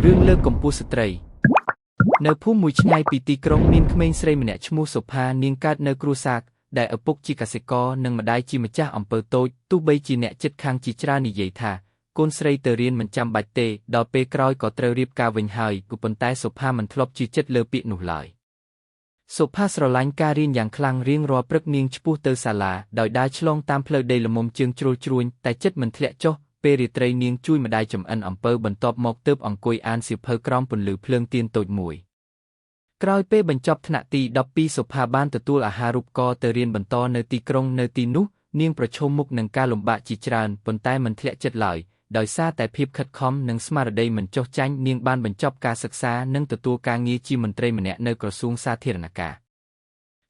រឿងលើកកម្ពស់ស្ត្រីនៅភូមិមួយឆ្ងាយពីទីក្រុងមានក្មេងស្រីម្នាក់ឈ្មោះសុផានាងកើតនៅគ្រួសារដែលឪពុកជាកសិករនិងម្ដាយជាម្ចាស់អំពើតូចទោះបីជាអ្នកជិតខាងជាច្រើននិយាយថាកូនស្រីទៅរៀនមិនចាំបាច់ទេដល់ពេលក្រោយក៏ត្រូវរៀបការវិញហើយក៏ប៉ុន្តែសុផាមិនធ្លាប់ជឿចិត្តលើពាក្យនោះឡើយសុផាស្រឡាញ់ការរៀនយ៉ាងខ្លាំងរៀងរាល់ព្រឹកនាងឆ្ពោះទៅសាលាដោយដើរឆ្លងតាមផ្លូវដីល្មុំជើងជ្រុលជ្រួញតែចិត្តមិនធ្លាក់ចុះពេលរាត្រីនាងជួយម្ដាយចម្អិនអំពៅបន្ទាប់មកទើបអង្គុយអានសៀវភៅក្រោមពន្លឺភ្លើងទៀនតូចមួយក្រោយពេលបញ្ចប់ថ្នាក់ទី12សុផាបានទទួលអាហារូបករណ៍ទៅរៀនបន្តនៅទីក្រុងនៅទីនោះនាងប្រឈមមុខនឹងការលំបាកជាច្រើនប៉ុន្តែមិនធ្លាក់ចិត្តឡើយដោយសារតែភាពខិតខំនិងស្មារតីមិនចុះចាញ់នាងបានបញ្ចប់ការសិក្សានិងទទួលការងារជាមន្ត្រីម្នាក់នៅក្រសួងសាធារណការ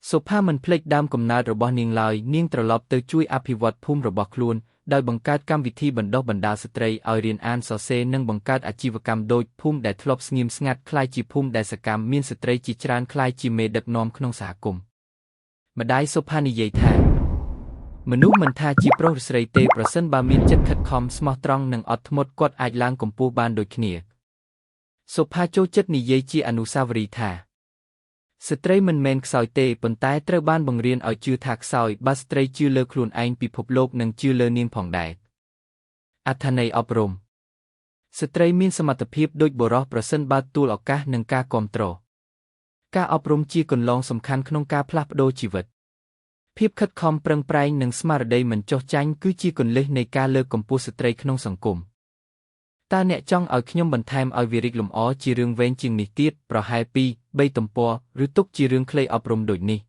សុផាមិនភ្លេចដើមកំណើតរបស់នាងឡើយនាងត្រឡប់ទៅជួយអភិវឌ្ឍភូមិរបស់ខ្លួនដោយបង្កើតកម្មវិធីបណ្ដុះបណ្ដាលស្ត្រីឲ្យរៀនអានសរសេរនិងបង្កើតអាជីវកម្មដូចភូមិដែលធ្លាប់ស្ងៀមស្ងាត់ក្លាយជាភូមិដែលសកម្មមានស្ត្រីជាច្រើនក្លាយជាមេដឹកនាំក្នុងសហគមន៍ម្ដាយសុផានិយាយថាមនុស្សមិនថាជាប្រុសឬស្រីទេប្រសិនបើមានចិត្តខិតខំស្មោះត្រង់និងអត់ធ្មត់គាត់អាចឡើងកម្ពស់បានដូចគ្នាសុផាចូលចិត្តនិយាយជាអនុស្សាវរីយ៍ថាស្ត្រីមិនមែនខ្សោយទេប៉ុន្តែត្រូវបានបង្រៀនឲ្យជឿថាខ្សោយបើស្ត្រីជឿលើខ្លួនឯងពិភពលោកនឹងជឿលើនាងផងដែរអត្ថន័យអប់រំស្ត្រីមានសមត្ថភាពដូចបុរសប្រសិនបើទទួលឱកាសនិងការគាំទ្រការអប់រំជាគន្លងសំខាន់ក្នុងការផ្លាស់ប្ដូរជីវិតភាពខិតខំប្រឹងប្រែងនិងស្មារតីមិនចុះចាញ់គឺជាគន្លឹះនៃការលើកកម្ពស់ស្ត្រីក្នុងសង្គមតើអ្នកចង់ឲ្យខ្ញុំបន្ថែមឲ្យវារីកលម្អជារឿងវែងជាងនេះទៀតប្រហែល2 3ទំព័រឬទុកជារឿងខ្លីអប់រំដូចនេះ។